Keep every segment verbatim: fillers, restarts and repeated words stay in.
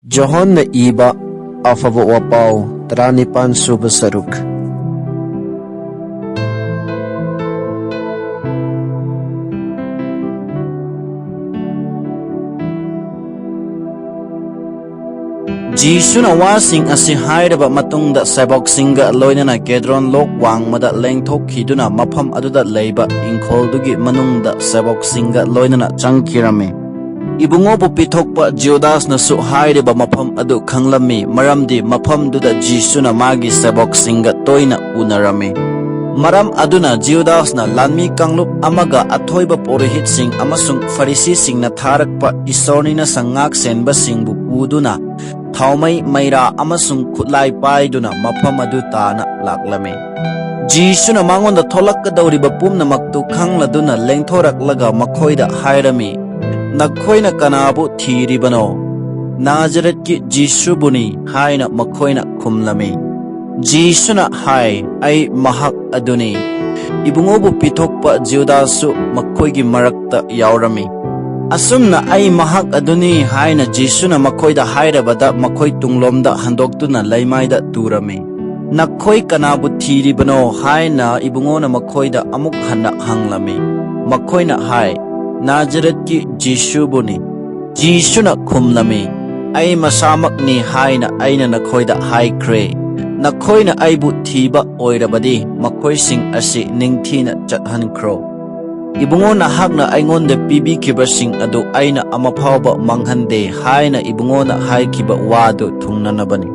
ꯖꯣꯍꯟꯅ ꯏꯕ ꯑꯐꯕ ꯋꯥꯄꯥꯎ, ꯇꯔꯥꯅꯤꯄꯥꯟ ꯁꯨꯕ ꯁꯔꯨꯛ꯫ ꯖꯤꯁꯨꯅ ꯋꯥꯁꯤꯡ ꯑꯁꯤ ꯍꯥꯏꯔꯕ ꯃꯇꯨꯡꯗ, ꯁꯦꯕꯣꯛꯁꯤꯡꯒ ꯂꯣꯏꯅꯅ ꯀꯦꯗ꯭ꯔꯣꯟ ꯂꯣꯛ ꯋꯥꯡꯃꯗ ꯂꯦꯡꯊꯣꯛꯈꯤꯗꯨꯅ, ꯃꯐꯝ ꯑꯗꯨꯗ ꯂꯩꯕ ꯏꯪꯈꯣꯜꯗꯨꯒꯤ ꯃꯅꯨꯡꯗ ꯁꯦꯕꯣꯛꯁꯤꯡꯒ ꯂꯣꯏꯅꯅ ꯆꯪꯈꯤꯔꯝꯃꯤ꯫ ꯏꯕꯨꯡꯉꯣꯕꯨ ꯄꯤꯊꯣꯛꯄ ꯖꯤꯌꯨꯗꯥꯁꯅꯁꯨ ꯍꯥꯏꯔꯤꯕ ꯃꯐꯝ ꯑꯗꯨ ꯈꯪꯂꯝꯃꯤ, ꯃꯔꯝꯗꯤ ꯃꯐꯝꯗꯨꯗ ꯖꯤꯁꯨꯅ ꯃꯥꯒꯤ ꯁꯦꯕꯣꯛꯁꯤꯡꯒ ꯇꯣꯏꯅ ꯎꯅꯔꯝꯃꯤ꯫ ꯃꯔꯝ ꯑꯗꯨꯅ ꯖꯤꯌꯨꯗꯥꯁꯅ ꯂꯥꯟꯃꯤ ꯀꯥꯡꯂꯨꯞ ꯑꯃꯒ ꯑꯊꯣꯏꯕ ꯄꯨꯔꯣꯍꯤꯠꯁꯤꯡ ꯑꯃꯁꯨꯡ ꯐꯔꯤꯁꯤꯁꯤꯡꯅ ꯊꯥꯔꯛꯄ ꯏꯁꯣꯔꯅꯤꯅ ꯁꯪꯉꯥꯛ ꯁꯦꯟꯕꯁꯤꯡꯕꯨ ꯄꯨꯗꯨꯅ ꯊꯥꯎꯃꯩ ꯃꯩꯔꯥ ꯑꯃꯁꯨꯡ ꯈꯨꯠꯂꯥꯏ ꯄꯥꯏꯗꯨꯅ ꯃꯐꯝ ꯑꯗꯨ ꯇꯥꯅ ꯂꯥꯛꯂꯝꯃꯤ꯫ ꯖꯤꯁꯨꯅ ꯃꯉꯣꯟꯗ ꯊꯣꯛꯂꯛꯀꯗꯧꯔꯤꯕ ꯄꯨꯝꯅꯃꯛꯇꯨ ꯈꯪꯂꯗꯨꯅ ꯂꯦꯡꯊꯣꯔꯛꯂꯒ ꯃꯈꯣꯏꯗ ꯍꯥꯏꯔꯝꯃꯤ, "ꯅꯈꯣꯏꯅ ꯀꯅꯥꯕꯨ ꯊꯤꯔꯤꯕꯅꯣ?" "ꯅꯥꯖꯔꯦꯠꯀꯤ ꯖꯤꯁꯨꯕꯨꯅꯤ" ꯍꯥꯏꯅ ꯃꯈꯣꯏꯅ ꯈꯨꯝꯂꯝꯃꯤ꯫ ꯖꯤꯁꯨꯅ ꯍꯥꯏ, "ꯑꯩ ꯃꯍꯥꯛ ꯑꯗꯨꯅꯤ꯫" ꯏꯕꯨꯡꯉꯣꯕꯨ ꯄꯤꯊꯣꯛꯄ ꯖꯤꯌꯨꯗꯥꯁꯁꯨ ꯃꯈꯣꯏꯒꯤ ꯃꯔꯛꯇ ꯌꯥꯎꯔꯝꯃꯤ꯫ ꯑꯁꯨꯝꯅ "ꯑꯩ ꯃꯍꯥꯛ ꯑꯗꯨꯅꯤ" ꯍꯥꯏꯅ ꯖꯤꯁꯨꯅ ꯃꯈꯣꯏꯗ ꯍꯥꯏꯔꯕꯗ, ꯃꯈꯣꯏ ꯇꯨꯡꯂꯣꯝꯗ ꯍꯟꯗꯣꯛꯇꯨꯅ ꯂꯩꯃꯥꯏꯗ ꯇꯨꯔꯝꯃꯤ꯫ "ꯅꯈꯣꯏ ꯀꯅꯥꯕꯨ ꯊꯤꯔꯤꯕꯅꯣ?" ꯍꯥꯏꯅ ꯏꯕꯨꯡꯉꯣꯅ ꯃꯈꯣꯏꯗ ꯑꯃꯨꯛ ꯍꯟꯅ ꯍꯪꯂꯝꯃꯤ꯫ ꯃꯈꯣꯏꯅ ꯍꯥꯏ, "ꯅꯥꯖꯔꯦꯠꯀꯤ ꯖꯤꯁꯨꯕꯨꯅꯤ꯫" ꯖꯤꯁꯨꯅ ꯈꯨꯝꯂꯝꯃꯤ, "ꯑꯩ ꯃꯁꯥꯃꯛꯅꯤ ꯍꯥꯏꯅ ꯑꯩꯅ ꯅꯈꯣꯏꯗ ꯍꯥꯏꯈ꯭ꯔꯦ꯫ ꯅꯈꯣꯏꯅ ꯑꯩꯕꯨ ꯊꯤꯕ ꯑꯣꯏꯔꯕꯗꯤ, ꯃꯈꯣꯏꯁꯤꯡ ꯑꯁꯤ ꯅꯤꯡꯊꯤꯅ ꯆꯠꯍꯟꯈ꯭ꯔꯣ꯫ ꯏꯕꯨꯡꯉꯣ, ꯅꯍꯥꯛꯅ ꯑꯩꯉꯣꯟꯗ ꯄꯤꯕꯤꯈꯤꯕꯁꯤꯡ ꯑꯗꯨ ꯑꯩꯅ ꯑꯃꯐꯥꯎꯕ ꯃꯥꯡꯍꯟꯗꯦ" ꯍꯥꯏꯅ ꯏꯕꯨꯡꯉꯣꯅ ꯍꯥꯏꯈꯤꯕ ꯋꯥꯗꯨ ꯊꯨꯡꯅꯅꯕꯅꯤ꯫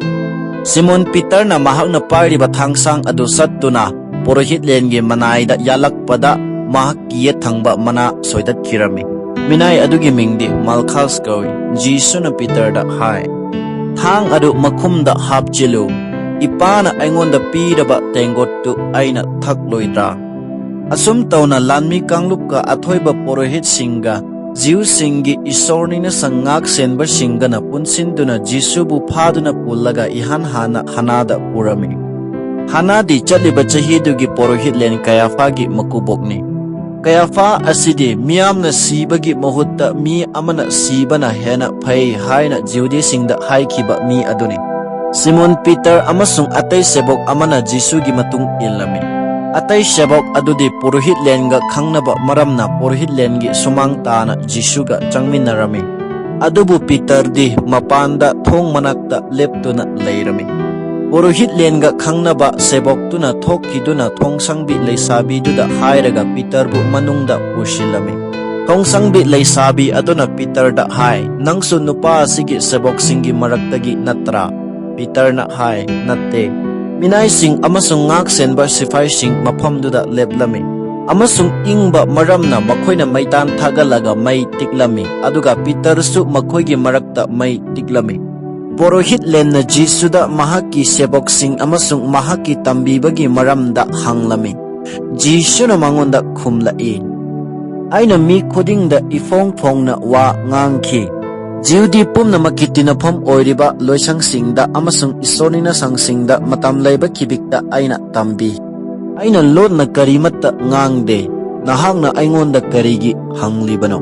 ꯁꯤꯃꯣꯟ ꯄꯤꯇꯔꯅ ꯃꯍꯥꯛꯅ ꯄꯥꯏꯔꯤꯕ ꯊꯥꯡꯁꯥꯡ ꯑꯗꯨ ꯁꯠꯇꯨꯅ ꯄꯨꯔꯣꯍꯤꯠꯂꯦꯟꯒꯤ ꯃꯅꯥꯏꯗ ꯌꯥꯜꯂꯛꯄꯗ, ꯃꯍꯥꯛꯀꯤ ꯌꯦꯠ ꯊꯪꯕ ꯃꯅꯥ ꯁꯣꯏꯗꯠꯈꯤꯔꯝꯃꯤ꯫ ꯃꯤꯅꯥꯏ ꯑꯗꯨꯒꯤ ꯃꯤꯡꯗꯤ ꯃꯥꯜꯈꯥꯁ ꯀꯧꯏ꯫ ꯖꯤꯁꯨꯅ ꯄꯤꯇꯔꯗ ꯍꯥꯏ, "ꯊꯥꯡ ꯑꯗꯨ ꯃꯈꯨꯝꯗ ꯍꯥꯞꯆꯤꯜꯂꯨ꯫ ꯏꯄꯥꯅ ꯑꯩꯉꯣꯟꯗ ꯄꯤꯔꯕ ꯇꯦꯡꯀꯣꯠꯇꯨ ꯑꯩꯅ ꯊꯛꯂꯣꯏꯗ꯭ꯔꯥ?" ꯑꯁꯨꯝ ꯇꯧꯅ ꯂꯥꯟꯃꯤ ꯀꯥꯡꯂꯨꯞꯀ ꯑꯊꯣꯏꯕ ꯄꯨꯔꯣꯍꯤꯠꯁꯤꯡꯒ ꯖꯤꯎꯁꯤꯡꯒꯤ ꯏꯁꯣꯔꯅꯤꯅ ꯁꯪꯉꯥꯛ ꯁꯦꯟꯕꯁꯤꯡꯒꯅ ꯄꯨꯟꯁꯤꯟꯗꯨꯅ ꯖꯤꯁꯨꯕꯨ ꯐꯥꯗꯨꯅ ꯄꯨꯜꯂꯒ ꯏꯍꯥꯟ ꯍꯥꯟꯅ ꯍꯥꯅꯥꯗ ꯄꯨꯔꯝꯃꯤ꯫ ꯍꯥꯅꯥꯗꯤ ꯆꯠꯂꯤꯕ ꯆꯍꯤꯗꯨꯒꯤ ꯄꯨꯔꯣꯍꯤꯠꯂꯦꯟ ꯀꯌꯥꯐꯥꯒꯤ ꯃꯀꯨꯕꯣꯛꯅꯤ꯫ ꯀꯌꯥꯐꯥ ꯑꯁꯤꯗꯤ ꯃꯤꯌꯥꯝꯅ ꯁꯤꯕꯒꯤ ꯃꯍꯨꯠꯇ ꯃꯤ ꯑꯃꯅ ꯁꯤꯕꯅ ꯍꯦꯟꯅ ꯐꯩ ꯍꯥꯏꯅ ꯖꯤꯍꯨꯗꯤꯁꯤꯡꯗ ꯍꯥꯏꯈꯤꯕ ꯃꯤ ꯑꯗꯨꯅꯤ꯫ ꯁꯤꯃꯣꯟ ꯄꯤꯇꯔ ꯑꯃꯁꯨꯡ ꯑꯇꯩ ꯁꯦꯕꯣꯛ ꯑꯃꯅ ꯖꯤꯁꯨꯒꯤ ꯃꯇꯨꯡ ꯏꯜꯂꯝꯃꯤ꯫ ꯑꯇꯩ ꯁꯦꯕꯣꯛ ꯑꯗꯨꯗꯤ ꯄꯨꯔꯣꯍꯤꯠꯂꯦꯟꯒ ꯈꯪꯅꯕ ꯃꯔꯝꯅ ꯄꯨꯔꯣꯍꯤꯠꯂꯦꯟꯒꯤ ꯁꯨꯃꯥꯡ ꯇꯥꯅ ꯖꯤꯁꯨꯒ ꯆꯪꯃꯤꯟꯅꯔꯝꯃꯤ꯫ ꯑꯗꯨꯕꯨ ꯄꯤꯇꯔꯗꯤ ꯃꯄꯥꯟꯗ ꯊꯣꯡ ꯃꯅꯥꯛꯇ ꯂꯦꯞꯇꯨꯅ ꯂꯩꯔꯝꯃꯤ꯫ ꯄꯨꯔꯣꯍꯤꯠꯂꯦꯟꯒ ꯈꯪꯅꯕ ꯁꯦꯕꯣꯛꯇꯨꯅ ꯊꯣꯛꯈꯤꯗꯨꯅ ꯊꯣꯡꯁꯪꯕꯤ ꯂꯩꯁꯥꯕꯤꯗꯨꯗ ꯍꯥꯏꯔꯒ ꯄꯤꯇꯔꯕꯨ ꯃꯅꯨꯡꯗ ꯄꯨꯁꯤꯜꯂꯝꯃꯤ꯫ ꯊꯣꯡꯁꯪꯕꯤ ꯂꯩꯁꯥꯕꯤ ꯑꯗꯨꯅ ꯄꯤꯇꯔꯗ ꯍꯥꯏ, "ꯅꯪꯁꯨ ꯅꯨꯄꯥ ꯑꯁꯤꯒꯤ ꯁꯦꯕꯣꯛꯁꯤꯡꯒꯤ ꯃꯔꯛꯇꯒꯤ ꯅꯠꯇ꯭ꯔꯥ?" ꯄꯤꯇꯔꯅ ꯍꯥꯏ, "ꯅꯠꯇꯦ꯫" ꯃꯤꯅꯥꯏꯁꯤꯡ ꯑꯃꯁꯨꯡ ꯉꯥꯛꯁꯦꯟꯕ ꯁꯤꯐꯥꯏꯁꯤꯡ ꯃꯐꯝꯗꯨꯗ ꯂꯦꯞꯂꯝꯃꯤ ꯑꯃꯁꯨꯡ ꯏꯪꯕ ꯃꯔꯝꯅ ꯃꯈꯣꯏꯅ ꯃꯩꯇꯥꯟ ꯊꯥꯒꯠꯂꯒ ꯃꯩ ꯇꯤꯛꯂꯝꯃꯤ, ꯑꯗꯨꯒ ꯄꯤꯇꯔꯁꯨ ꯃꯈꯣꯏꯒꯤ ꯃꯔꯛꯇ ꯃꯩ ꯇꯤꯛꯂꯝꯃꯤ꯫ ꯄꯨꯔꯣꯍꯤꯠꯂꯦꯟꯅ ꯖꯤꯁꯨꯗ ꯃꯍꯥꯛꯀꯤ ꯁꯦꯕꯣꯛꯁꯤꯡ ꯑꯃꯁꯨꯡ ꯃꯍꯥꯛꯀꯤ ꯇꯝꯕꯤꯕꯒꯤ ꯃꯔꯝꯗ ꯍꯪꯂꯝꯃꯤ꯫ ꯖꯤꯁꯨꯅ ꯃꯉꯣꯟꯗ ꯈꯨꯝꯂꯛꯏ, "ꯑꯩꯅ ꯃꯤ ꯈꯨꯗꯤꯡꯗ ꯏꯐꯣꯡ ꯐꯣꯡꯅ ꯋꯥ ꯉꯥꯡꯈꯤ꯫ ꯖꯤꯍꯨꯗꯤ ꯄꯨꯝꯅꯃꯛꯀꯤ ꯇꯤꯟꯅꯐꯝ ꯑꯣꯏꯔꯤꯕ ꯂꯣꯏꯁꯪꯁꯤꯡꯗ ꯑꯃꯁꯨꯡ ꯏꯁꯣꯔꯅꯤꯅꯁꯪꯁꯤꯡꯗ ꯃꯇꯝ ꯂꯩꯕ ꯈꯤꯕꯤꯛꯇ ꯑꯩꯅ ꯇꯝꯕꯤ꯫ ꯑꯩꯅ ꯂꯣꯠꯅ ꯀꯔꯤꯃꯠꯇ ꯉꯥꯡꯗꯦ꯫ ꯅꯍꯥꯛꯅ ꯑꯩꯉꯣꯟꯗ ꯀꯔꯤꯒꯤ ꯍꯪꯂꯤꯕꯅꯣ?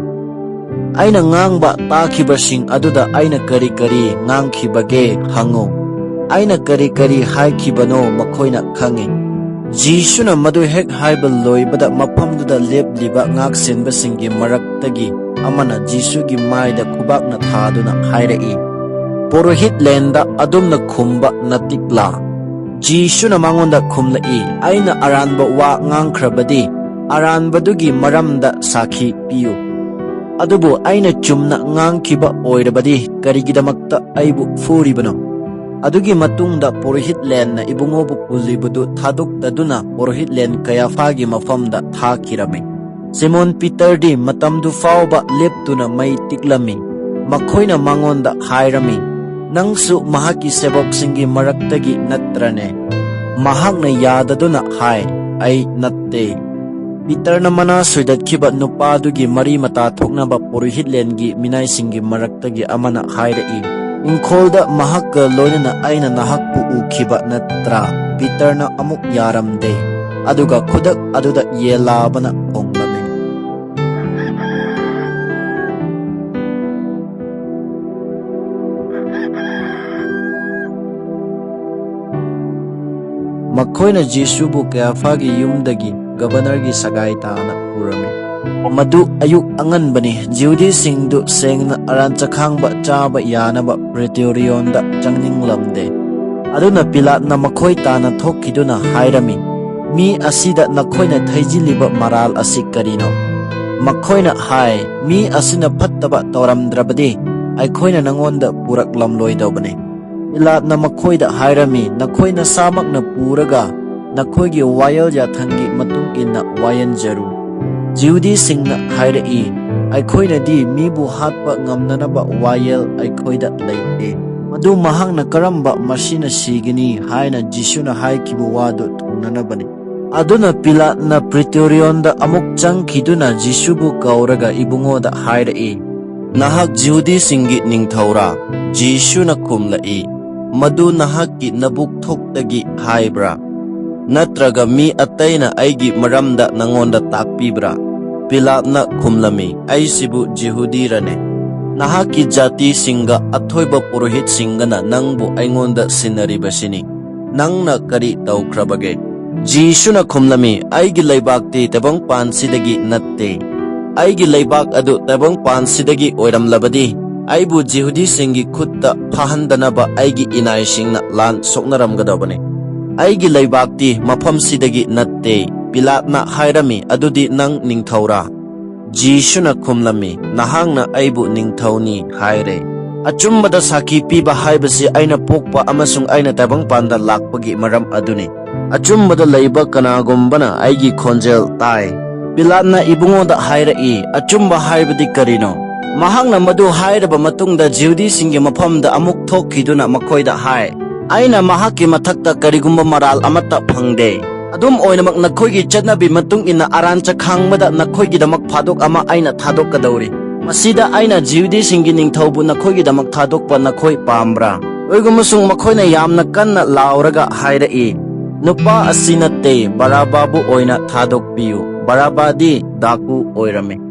ꯑꯩꯅ ꯉꯥꯡꯕ ꯇꯥꯈꯤꯕꯁꯤꯡ ꯑꯗꯨꯗ ꯑꯩꯅ ꯀꯔꯤ ꯀꯔꯤ ꯉꯥꯡꯈꯤꯕꯒꯦ ꯍꯪꯉꯨ꯫ ꯑꯩꯅ ꯀꯔꯤ ꯀꯔꯤ ꯍꯥꯏꯈꯤꯕꯅꯣ ꯃꯈꯣꯏꯅ ꯈꯪꯉꯤ꯫" ꯖꯤꯁꯨꯅ ꯃꯗꯨ ꯍꯦꯛ ꯍꯥꯏꯕ ꯂꯣꯏꯕꯗ ꯃꯐꯝꯗꯨꯗ ꯂꯦꯞꯂꯤꯕ ꯉꯥꯛꯁꯦꯟꯕꯁꯤꯡꯒꯤ ꯃꯔꯛꯇꯒꯤ ꯑꯃꯅ ꯖꯤꯁꯨꯒꯤ ꯃꯥꯏꯗ ꯈꯨꯕꯥꯛꯅ ꯊꯥꯗꯨꯅ ꯍꯥꯏꯔꯛꯏ, "ꯄꯨꯔꯣꯍꯤꯠꯂꯦꯟꯗ ꯑꯗꯨꯝꯅ ꯈꯨꯝꯕ ꯅꯇꯤꯛꯂꯥ?" ꯖꯤꯁꯨꯅ ꯃꯉꯣꯟꯗ ꯈꯨꯝꯂꯛꯏ, "ꯑꯩꯅ ꯑꯔꯥꯟꯕ ꯋꯥ ꯉꯥꯡꯈ꯭ꯔꯕꯗꯤ ꯑꯔꯥꯟꯕꯗꯨꯒꯤ ꯃꯔꯝꯗ ꯁꯥꯈꯤ ꯄꯤꯌꯨ꯫ ꯑꯗꯨꯕꯨ ꯑꯩꯅ ꯆꯨꯝꯅ ꯉꯥꯡꯈꯤꯕ ꯑꯣꯏꯔꯕꯗꯤ ꯀꯔꯤꯒꯤꯗꯃꯛꯇ ꯑꯩꯕꯨ ꯐꯨꯔꯤꯕꯅꯣ?" ꯑꯗꯨꯒꯤ ꯃꯇꯨꯡꯗ ꯄꯨꯔꯣꯍꯤꯠꯂꯦꯟꯅ ꯏꯕꯨꯡꯉꯣꯕꯨ ꯄꯨꯜꯂꯤꯕꯗꯨ ꯊꯥꯗꯣꯛꯇꯗꯨꯅ ꯄꯨꯔꯣꯍꯤꯠꯂꯦꯟ ꯀꯌꯥꯐꯥꯒꯤ ꯃꯐꯝꯗ ꯊꯥꯈꯤꯔꯝꯃꯤ꯫ ꯁꯤꯃꯣꯟ ꯄꯤꯇꯔꯗꯤ ꯃꯇꯝꯗꯨ ꯐꯥꯎꯕ ꯂꯦꯞꯇꯨꯅ ꯃꯩ ꯇꯤꯛꯂꯝꯃꯤ꯫ ꯃꯈꯣꯏꯅ ꯃꯉꯣꯟꯗ ꯍꯥꯏꯔꯝꯃꯤ, "ꯅꯪꯁꯨ ꯃꯍꯥꯛꯀꯤ ꯁꯦꯕꯣꯛꯁꯤꯡꯒꯤ ꯃꯔꯛꯇꯒꯤ ꯅꯠꯇ꯭ꯔꯅꯦ?" ꯃꯍꯥꯛꯅ ꯌꯥꯗꯗꯨꯅ ꯍꯥꯏ, "ꯑꯩ ꯅꯠꯇꯦ꯫" ꯄꯤꯇꯔꯅ ꯃꯅꯥ ꯁꯣꯏꯗꯠꯈꯤꯕ ꯅꯨꯄꯥꯗꯨꯒꯤ ꯃꯔꯤ ꯃꯇꯥ ꯊꯣꯛꯅꯕ ꯄꯨꯔꯣꯍꯤꯠꯂꯦꯟꯒꯤ ꯃꯤꯅꯥꯏꯁꯤꯡꯒꯤ ꯃꯔꯛꯇꯒꯤ ꯑꯃꯅ ꯍꯥꯏꯔꯛꯏ, "ꯏꯪꯈꯣꯜꯗ ꯃꯍꯥꯛꯀ ꯂꯣꯏꯅꯅ ꯑꯩꯅ ꯅꯍꯥꯛꯄꯨ ꯎꯈꯤꯕ ꯅꯠꯇ꯭ꯔꯥ?" ꯄꯤꯇꯔꯅ ꯑꯃꯨꯛ ꯌꯥꯔꯝꯗꯦ, ꯑꯗꯨꯒ ꯈꯨꯗꯛ ꯑꯗꯨꯗ ꯌꯦꯜꯂꯥꯕꯅ ꯈꯣꯡꯂꯝꯃꯤ꯫ ꯃꯈꯣꯏꯅ ꯖꯤꯁꯨꯕꯨ ꯀꯌꯥꯐꯥꯒꯤ ꯌꯨꯝꯗꯒꯤ ꯒꯕꯔꯅꯔꯒꯤ ꯁꯒꯥꯏ ꯇꯥꯅ ꯄꯨꯔꯝꯃꯤ꯫ ꯃꯗꯨ ꯑꯌꯨꯛ ꯑꯉꯟꯕꯅꯤ꯫ ꯖꯤꯍꯨꯗꯤꯁꯤꯡꯗꯨ ꯁꯦꯡꯅ ꯑꯔꯥꯟ ꯆꯈꯥꯡꯕ ꯆꯥꯕ ꯌꯥꯅꯕ ꯄ꯭ꯔꯦꯇꯣꯔꯤꯌꯣꯟꯗ ꯆꯪꯅꯤꯡꯂꯝꯗꯦ꯫ ꯑꯗꯨꯅ ꯄꯤꯂꯥꯠꯅ ꯃꯈꯣꯏ ꯇꯥꯅ ꯊꯣꯛꯈꯤꯗꯨꯅ ꯍꯥꯏꯔꯝꯃꯤ, "ꯃꯤ ꯑꯁꯤꯗ ꯅꯈꯣꯏꯅ ꯊꯩꯖꯤꯜꯂꯤꯕ ꯃꯔꯥꯜ ꯑꯁꯤ ꯀꯔꯤꯅꯣ?" ꯃꯈꯣꯏꯅ ꯍꯥꯏ, "ꯃꯤ ꯑꯁꯤꯅ ꯐꯠꯇꯕ ꯇꯧꯔꯝꯗ꯭ꯔꯕꯗꯤ ꯑꯩꯈꯣꯏꯅ ꯅꯉꯣꯟꯗ ꯄꯨꯔꯛꯂꯝꯂꯣꯏꯗꯧꯕꯅꯤ꯫" ꯄꯤꯂꯥꯠꯅ ꯃꯈꯣꯏꯗ ꯍꯥꯏꯔꯝꯃꯤ, "ꯅꯈꯣꯏ ꯅꯁꯥꯃꯛꯅ ꯄꯨꯔꯒ ꯅꯈꯣꯏꯒꯤ ꯋꯥꯌꯦꯜ ꯌꯥꯊꯪꯒꯤ ꯃꯇꯨꯡ ꯏꯟꯅ ꯋꯥꯌꯦꯟꯖꯔꯨ꯫" ꯖꯤꯍꯨꯗꯤꯁꯤꯡꯅ ꯍꯥꯏꯔꯛꯏ, "ꯑꯩꯈꯣꯏꯅꯗꯤ ꯃꯤꯕꯨ ꯍꯥꯠꯄ ꯉꯝꯅꯅꯕ ꯋꯥꯌꯦꯜ ꯑꯩꯈꯣꯏꯗ ꯂꯩꯇꯦ꯫ ꯃꯗꯨ ꯃꯍꯥꯛꯅ ꯀꯔꯝꯕ ꯃꯁꯤꯅ ꯁꯤꯒꯅꯤ ꯍꯥꯏꯅ ꯖꯤꯁꯨꯅ ꯍꯥꯏꯈꯤꯕ ꯋꯥꯗꯨ ꯊꯨꯡꯅꯅꯕꯅꯤ꯫" ꯑꯗꯨꯅ ꯄꯤꯂꯥꯠꯅ ꯄ꯭ꯔꯤꯇꯣꯔꯤꯌꯣꯟꯗ ꯑꯃꯨꯛ ꯆꯪꯈꯤꯗꯨꯅ ꯖꯤꯁꯨꯕꯨ ꯀꯧꯔꯒ ꯏꯕꯨꯡꯉꯣꯗ ꯍꯥꯏꯔꯛꯏ, "ꯅꯍꯥꯛ ꯖꯤꯍꯨꯗꯤꯁꯤꯡꯒꯤ ꯅꯤꯡꯊꯧꯔꯥ?" ꯖꯤꯁꯨꯅ ꯈꯨꯝꯂꯛꯏ, "ꯃꯗꯨ ꯅꯍꯥꯛꯀꯤ ꯅꯕꯨꯛ ꯊꯣꯛꯇꯒꯤ ꯍꯥꯏꯕ꯭ꯔꯥ? ꯅꯠꯇ꯭ꯔꯒ ꯃꯤ ꯑꯇꯩꯅ ꯑꯩꯒꯤ ꯃꯔꯝꯗ ꯅꯉꯣꯟꯗ ꯇꯥꯛꯄꯤꯕ꯭ꯔꯥ?" ꯄꯤꯂꯥꯠꯅ ꯈꯨꯝꯂꯝꯃꯤ, "ꯑꯩꯁꯤꯕꯨ ꯖꯤꯍꯨꯗꯤꯔꯅꯦ? ꯅꯍꯥꯛꯀꯤ ꯖꯥꯇꯤꯁꯤꯡꯒ ꯑꯊꯣꯏꯕ ꯄꯨꯔꯣꯍꯤꯠꯁꯤꯡꯒꯅ ꯅꯪꯕꯨ ꯑꯩꯉꯣꯟꯗ ꯁꯤꯟꯅꯔꯤꯕꯁꯤꯅꯤ꯫ ꯅꯪꯅ ꯀꯔꯤ ꯇꯧꯈ꯭ꯔꯕꯒꯦ?" ꯖꯤꯁꯨꯅ ꯈꯨꯝꯂꯝꯃꯤ, "ꯑꯩꯒꯤ ꯂꯩꯕꯥꯛꯇꯤ ꯇꯥꯏꯕꯪꯄꯥꯟꯁꯤꯗꯒꯤ ꯅꯠꯇꯦ꯫ ꯑꯩꯒꯤ ꯂꯩꯕꯥꯛ ꯑꯗꯨ ꯇꯥꯏꯕꯪꯄꯥꯟꯁꯤꯗꯒꯤ ꯑꯣꯏꯔꯝꯂꯕꯗꯤ ꯑꯩꯕꯨ ꯖꯤꯍꯨꯗꯤꯁꯤꯡꯒꯤ ꯈꯨꯠꯇ ꯐꯥꯍꯟꯗꯅꯕ ꯑꯩꯒꯤ ꯏꯅꯥꯏꯁꯤꯡꯅ ꯂꯥꯟ ꯁꯣꯛꯅꯔꯝꯒꯗꯕꯅꯤ꯫ ꯑꯩꯒꯤ ꯂꯩꯕꯥꯛꯇꯤ ꯃꯐꯝꯁꯤꯗꯒꯤ ꯅꯠꯇꯦ꯫" ꯄꯤꯂꯥꯠꯅ ꯍꯥꯏꯔꯝꯃꯤ, "ꯑꯗꯨꯗꯤ ꯅꯪ ꯅꯤꯡꯊꯧꯔꯥ?" ꯖꯤꯁꯨꯅ ꯈꯨꯝꯂꯝꯃꯤ, "ꯅꯍꯥꯛꯅ ꯑꯩꯕꯨ ꯅꯤꯡꯊꯧꯅꯤ ꯍꯥꯏꯔꯦ꯫ ꯑꯆꯨꯝꯕꯗ ꯁꯥꯈꯤ ꯄꯤꯕ ꯍꯥꯏꯕꯁꯤ ꯑꯩꯅ ꯄꯣꯛꯄ ꯑꯃꯁꯨꯡ ꯑꯩꯅ ꯇꯥꯏꯕꯪꯄꯥꯟꯗ ꯂꯥꯛꯄꯒꯤ ꯃꯔꯝ ꯑꯗꯨꯅꯤ꯫ ꯑꯆꯨꯝꯕꯗ ꯂꯩꯕ ꯀꯅꯥꯒꯨꯝꯕꯅ ꯑꯩꯒꯤ ꯈꯣꯟꯖꯦꯜ ꯇꯥꯏ꯫" ꯄꯤꯂꯥꯠꯅ ꯏꯕꯨꯡꯉꯣꯗ ꯍꯥꯏꯔꯛꯏ, "ꯑꯆꯨꯝꯕ ꯍꯥꯏꯕꯗꯤ ꯀꯔꯤꯅꯣ?" ꯃꯍꯥꯛꯅ ꯃꯗꯨ ꯍꯥꯏꯔꯕ ꯃꯇꯨꯡꯗ ꯖꯤꯍꯨꯗꯤꯁꯤꯡꯒꯤ ꯃꯐꯝꯗ ꯑꯃꯨꯛ ꯊꯣꯛꯈꯤꯗꯨꯅ ꯃꯈꯣꯏꯗ ꯍꯥꯏ, "ꯑꯩꯅ ꯃꯍꯥꯛꯀꯤ ꯃꯊꯛꯇ ꯀꯔꯤꯒꯨꯝꯕ ꯃꯔꯥꯜ ꯑꯃꯠꯇ ꯐꯪꯗꯦ꯫ ꯑꯗꯨꯝ ꯑꯣꯏꯅꯃꯛ, ꯅꯈꯣꯏꯒꯤ ꯆꯠꯅꯕꯤ ꯃꯇꯨꯡ ꯏꯟꯅ ꯑꯔꯥꯟ ꯆꯈꯥꯡꯕꯗ ꯅꯈꯣꯏꯒꯤꯗꯃꯛ ꯐꯥꯗꯣꯛ ꯑꯃ ꯑꯩꯅ ꯊꯥꯗꯣꯛꯀꯗꯧꯔꯤ꯫ ꯃꯁꯤꯗ ꯑꯩꯅ ꯖꯤꯍꯨꯗꯤꯁꯤꯡꯒꯤ ꯅꯤꯡꯊꯧꯕꯨ ꯅꯈꯣꯏꯒꯤꯗꯃꯛ ꯊꯥꯗꯣꯛꯄ ꯅꯈꯣꯏ ꯄꯥꯝꯕ꯭ꯔꯥ?" ꯑꯣꯏꯒꯨꯝꯕꯁꯨꯡ ꯃꯈꯣꯏꯅ ꯌꯥꯝꯅ ꯀꯟꯅ ꯂꯥꯎꯔꯒ ꯍꯥꯏꯔꯛꯏ, "ꯅꯨꯄꯥ ꯑꯁꯤ ꯅꯠꯇꯦ, ꯕꯔꯥꯕꯥꯕꯨ ꯑꯣꯏꯅ ꯊꯥꯗꯣꯛꯄꯤꯌꯨ꯫" ꯕꯔꯥꯕꯥꯗꯤ ꯗꯥꯀꯨ ꯑꯣꯏꯔꯝꯃꯤ꯫